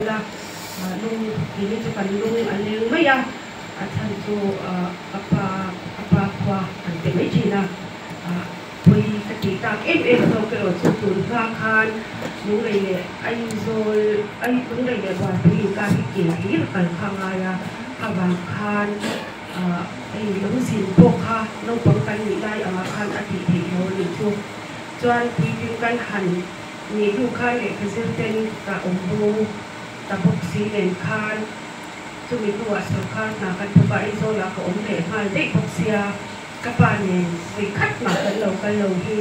La lung tih chu kan lung a leng mai a, a chhan chu ka pa ka pa khua kan ti mai thin a, pawi ka tih tak em em zawk erawh chu tun hma khan Lunglei leh Aizawl Lunglei leh Bualpui inkar hi ke hlir kal kha a ngai a, avang khan hei lo zin pawh kha naupang kan nih lai angah khan a tih theih lo a nih chu. Chuan puitling kan han Nih hnu khan lehkha zir ten ka awm bo ta bawk si nen khan chumi hnuah sawrkar hna kan thawk a, Aizawlah ka awm leh nghal daih bawk sia, ka pa nen vawi khat mah kan lo kal lo hi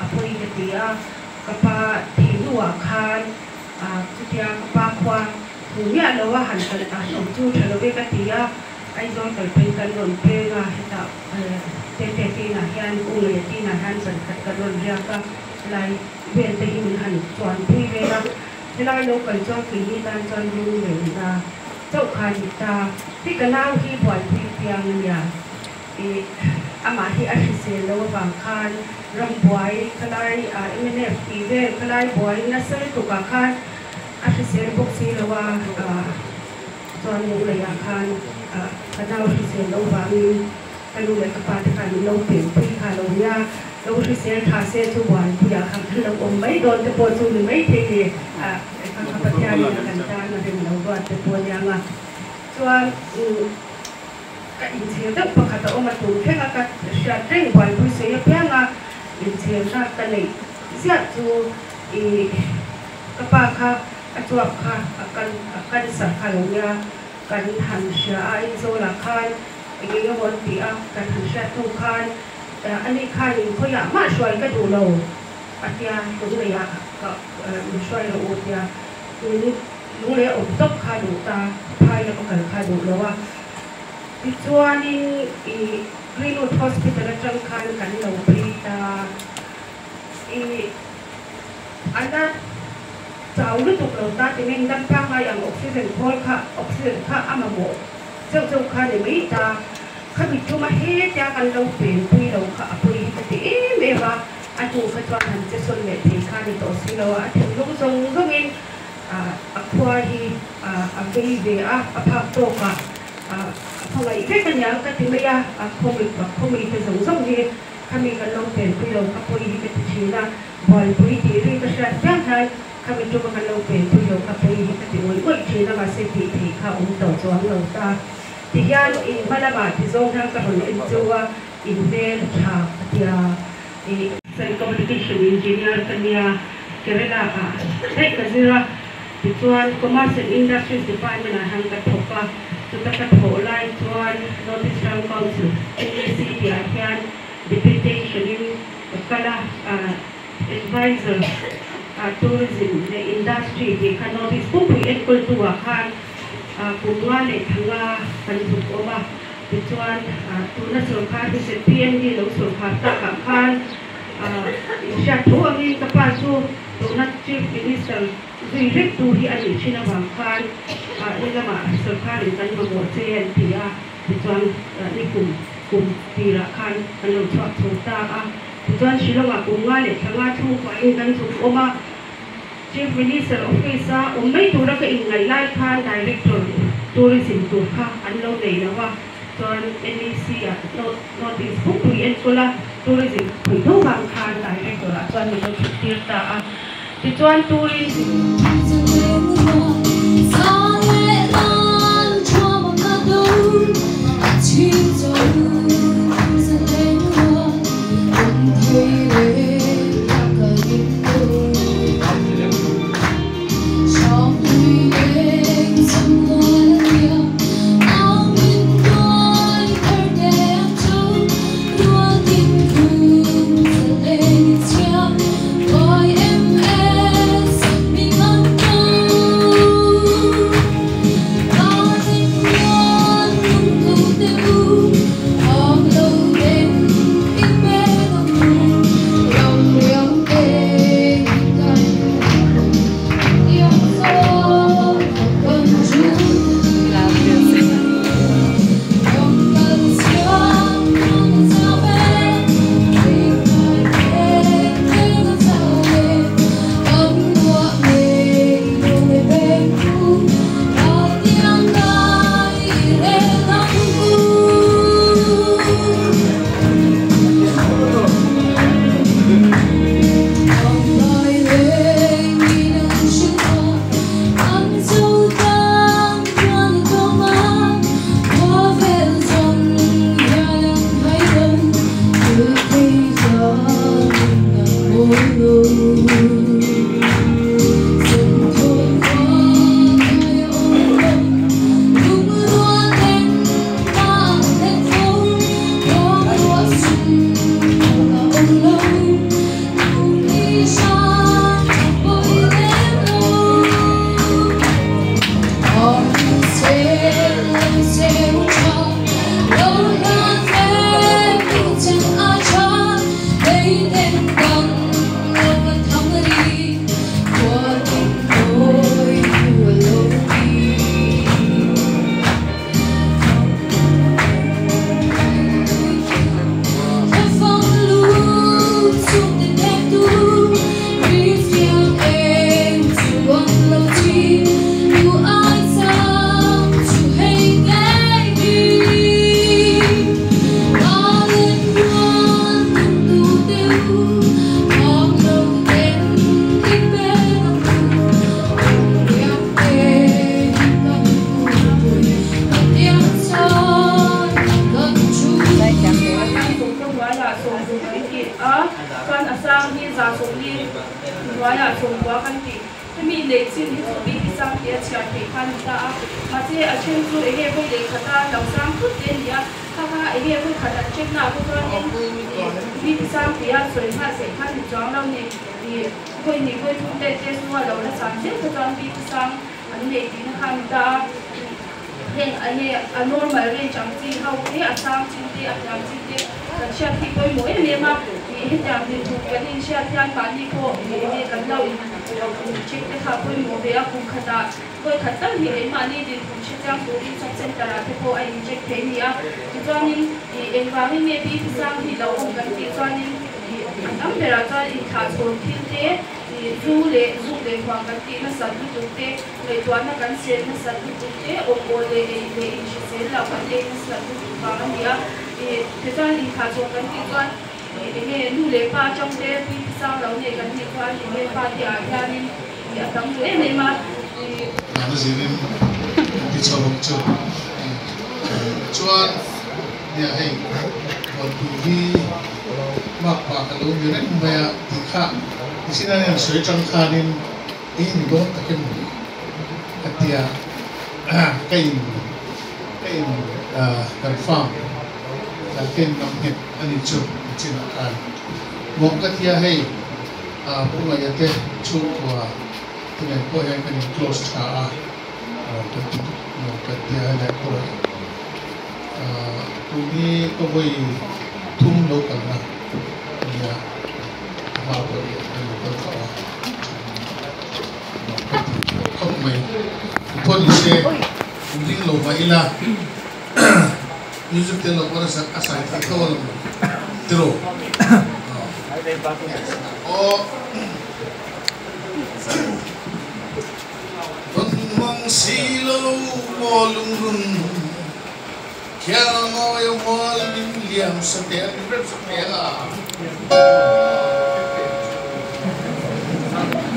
a pawi ka ti a, ka pa thih hnuah khan chutia ka pa khua hmu miah lo a han kal han awm chu tha lo ve ka ti a, Aizawl kal phei kan rawn peng a, hetah Tete tinah hian Ungleh tinah hian zan khat kan rawn riak a, helai vel te hi min han chuan pui vel a, helai lo kal chuan keini tan chuan lung lenna chauh kha a ni ta. Hei ka nau hi buaipui piang a nia, ih amah hi a hrisel lo avang khan rambuai khalai mnf tih vel khalai buai nasa lutuk ah khan a hrisel bawk si lo a, chuan lungleiah khan ka nau hrisel lo vangin ka nu leh ka pa te khan min lo pianpui kha lo nia. Lo hrisel tha se chu buanpuiah khan kan lo awm mai dawn te pawh chu ni mai thei ni a, kha kha Pathianin a kan tan a rem lo ruat te pawh aniang a. Chuan ka inchhir deuh pakhat a awm a, tun thleng a ka hriat reng buanpui sawi apiang a inchhirna ka neih ziah chu i ka pa kha a chuap kha a kan a cancer kha lo nia kan han hria a, Aizawlah khan eng eng emaw an tih a kan han hriat hnu khan Ani khanin khawiah mah hruai ka duh lo a tia, Lungleiah ka min hruai lo u tia, min Lunglei a awm tawp kha duh ta, phai lama kal kha duh lo a. Tichuanin i Greenwood Hospital atang khan kan lo phei ta, i a la chau lutuk lo ta ti meng dam pangngai ang oxygen khawl kha oxygen kha a mamawh cheuh cheuh kha ni mai ta. Khami thuma hetia kan lo penpui lo kha a pawi hi ka ti em em a, a hnu kha chuan han che sawn leh thei kha a ni tawh si lo a, a thinlung zawng zawngin a khua hi a vei ve a, a phak tawkah a hmangaih vek a niang ka ti mai a, a khawmi te zawng zawng hi khami kan lo penpui lo kha pawi hi ka ti thin a, buaipui tih ri ka hriat piang hian khami tuma kan lo penpui lo kha pawi hi ka ti ngawih ngawih thin a, mahse tih theih kha a awm tawh chuang lo ta. Tihian in hma lamah ti zawng hian ka rawn en cheu a, in hmel tha ka tia i. San Communication Engineer ka nia, Kerala ah daih ka zir a, tichuan Commerce and Industries Department ah hian ka thawk a, chuta ka thawh lai chuan North East Town Council, NEC tih ah hian deputation in ka kal a, Advisor Tourism leh Industry tih kha North East pumpui enkawltu ah khan Kum nga leh thla nga kan zuk awm a, tichuan tuna sawrkhar hi ZPM hi lo sawrkhar takah khan inhriat tho angin ka pa chu tuna Chief Minister zui reng tu hi a nih thin avang khan helamah sawrkharin kan mamawh che an ti a, tichuan ni kum kum tirah khan kan lo chhuak chho ta a, tichuan Shillong-ah kum nga leh thla nga chhungkuahin kan zuk awm a. Chief Minister Office a awm mai tura ka inngaih lai khan Director Tourism tur kha an lo nei lo a, chuan NEC ah North East pumpui enkawl a Tourism pui tho vang khan Director ah chuan min lo thut tir Tichuan turin.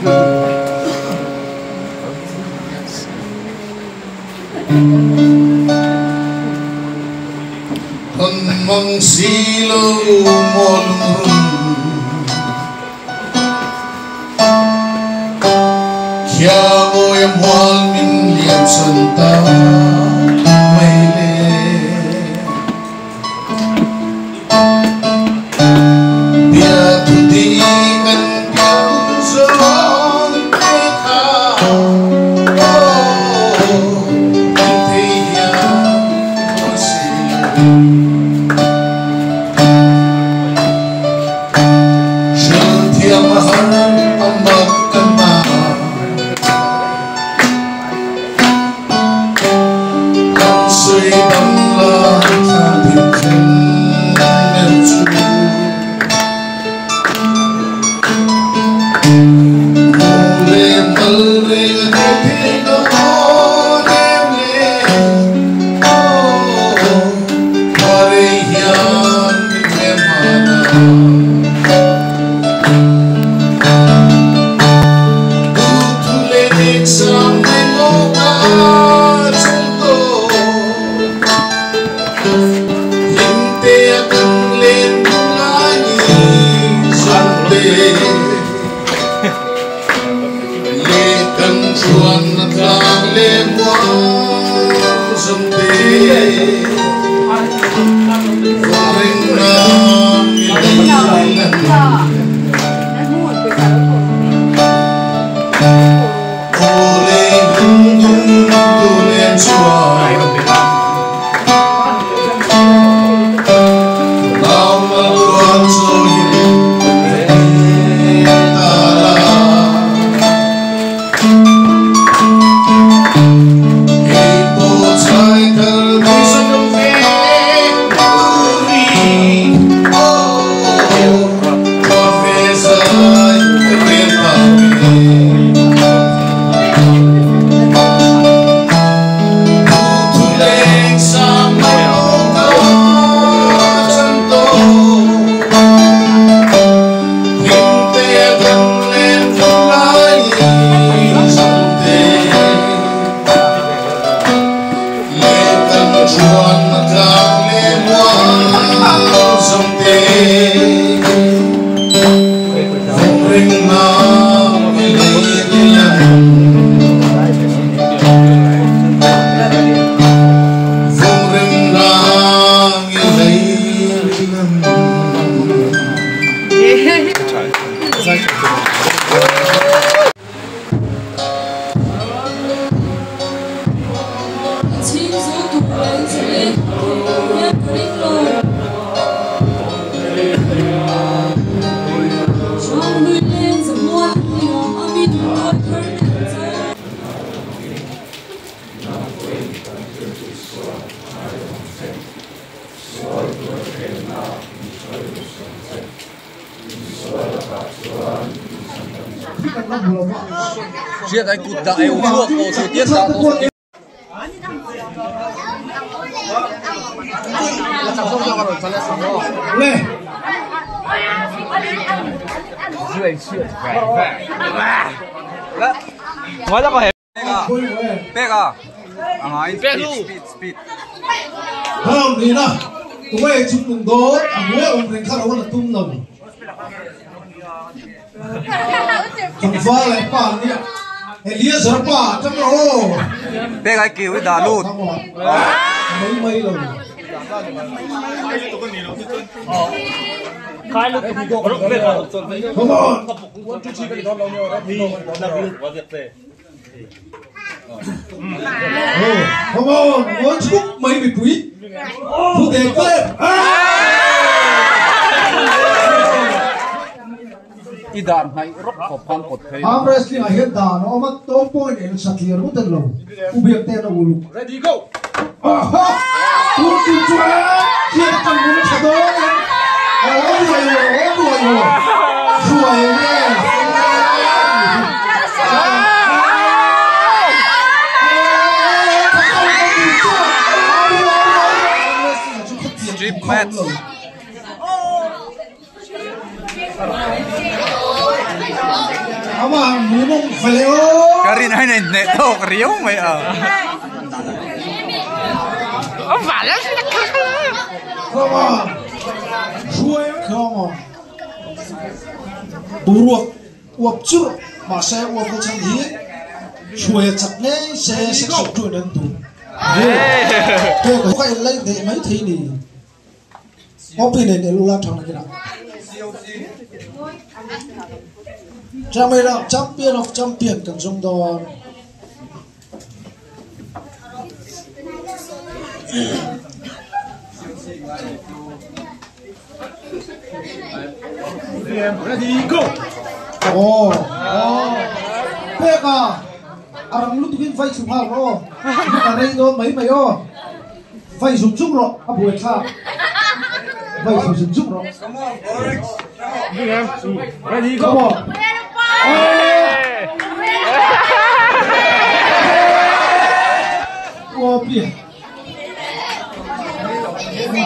Kan mang si lo maw lungrun Khiangawi a mual min liamsan ta mai le. Biathu di kan piang zawng te kha aw min thei hian ka si lo. Hrilh thiam a har a mak a na. Kan sawi dang la thla thim thleng meuh chu. Mu le mal reng a ni thei dawn em le aw Khuarei hian min hnem hana. Arm wrestling ah hian dan a awm a, top point el satliah ringawt a ni lo, U Biakte a uluk. Ready go! Aha! Tun tum chuan thian kan bul a tha dawn em? Aw ruai lo, aw ruai lo, ruai nge? Strip match. Ava han hmuhnawm ve aw. Ka rin aiin a inhneh tawk riau mai a. Come on. Hruai come on. Boruak uap churh mahse uap na chhan hi hruai a chak ngei se section two in an duh. Pek ka en lai neih mai thei ni. Opi nen el ula thang nakinah. Chamera champion of champion kan zawng dawn. Ready go. Oh, oh. Peka a rang lutukin vai chhum nghal rawh aw. A rei dawn mai mai aw. Vai zung zung rawh a buai thlak. Vai chhu zung zung rawh. Ready Come go. on. Opi.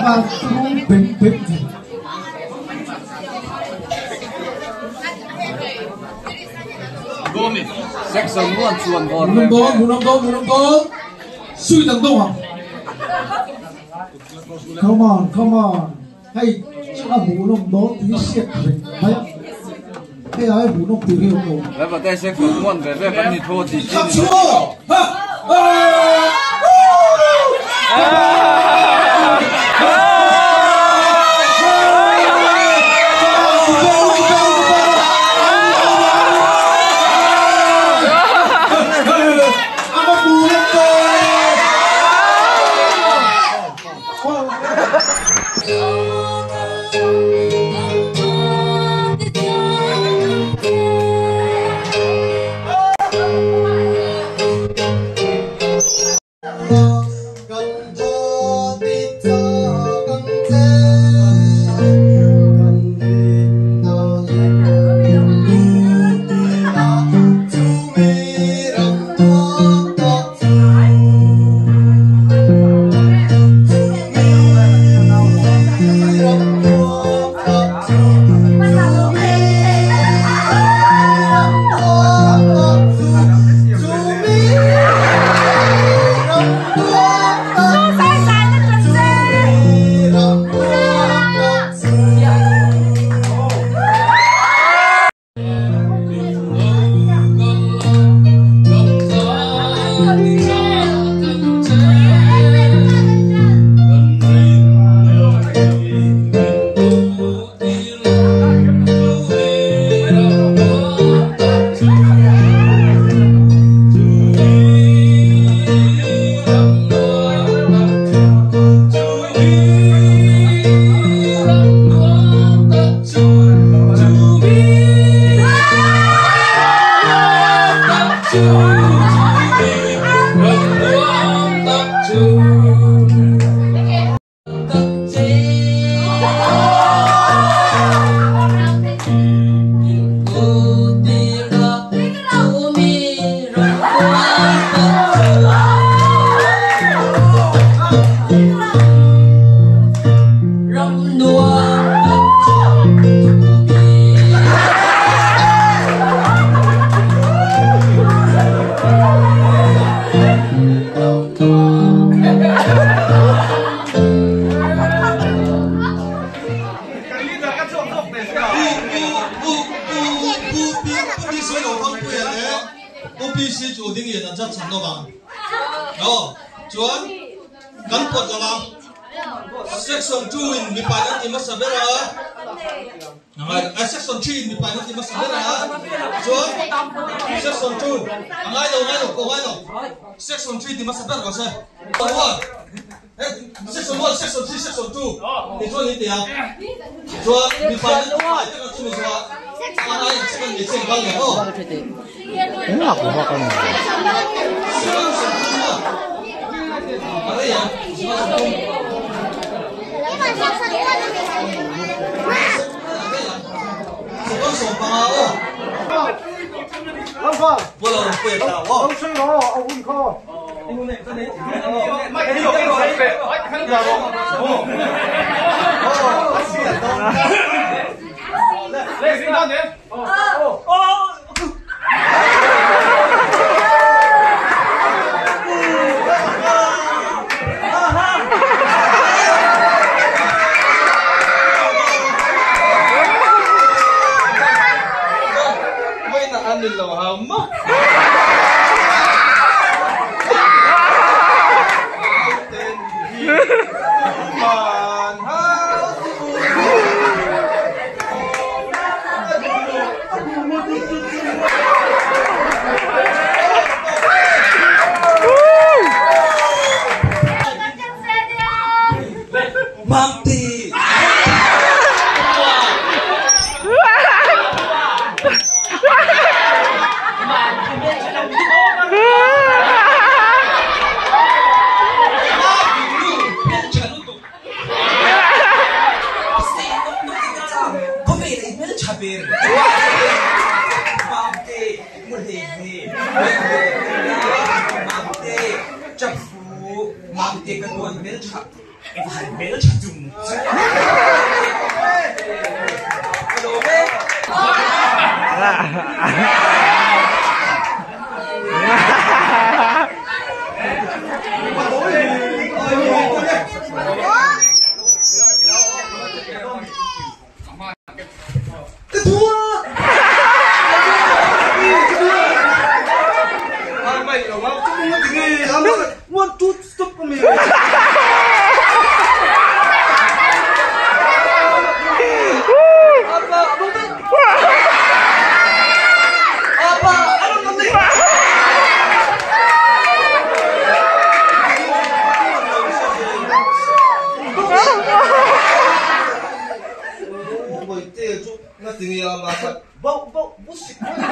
Van tung bem bem ve. Section 1 chuan bawr Munam dawn, munam dawn, munam dawn. Sui dang dawng ang. Come on, come on. Hei, chu a hmuhnawm dawn tih hriat reng mai a. Hei ai hmuhnawm tur hi a awm lo. Leva te section 1 ve ve kan ni tho tih chi Khap ni. chu aw! Ha! Ah! Come on! Section 2 in mipa nan ti hmasa ber a, section 3 in mipa nan ti hmasa ber a, chuan section 2 a ngai lo ngai lo pawh ngai lo, section 3 ti hmasa ber rawh se. Section 1, section 3, section 2 ti chuan in ti a, chuan mipa nan ti hmai tak a chumi chuan a ngai ang second hmeichhia in kal leh aw. Section 2 maw a rei ang Second 15 aw. Pawh lo pek aw. Min lo hau maw? Nauten hi tuman hau suh u. Mamte! Mamte ka tuan hmel tha I va han hmel tha chung Ka lawm e. Ka thua! One, two, stop for me. Bawihte chu nga ti nge a mah kha bauh bauh bu sik mai.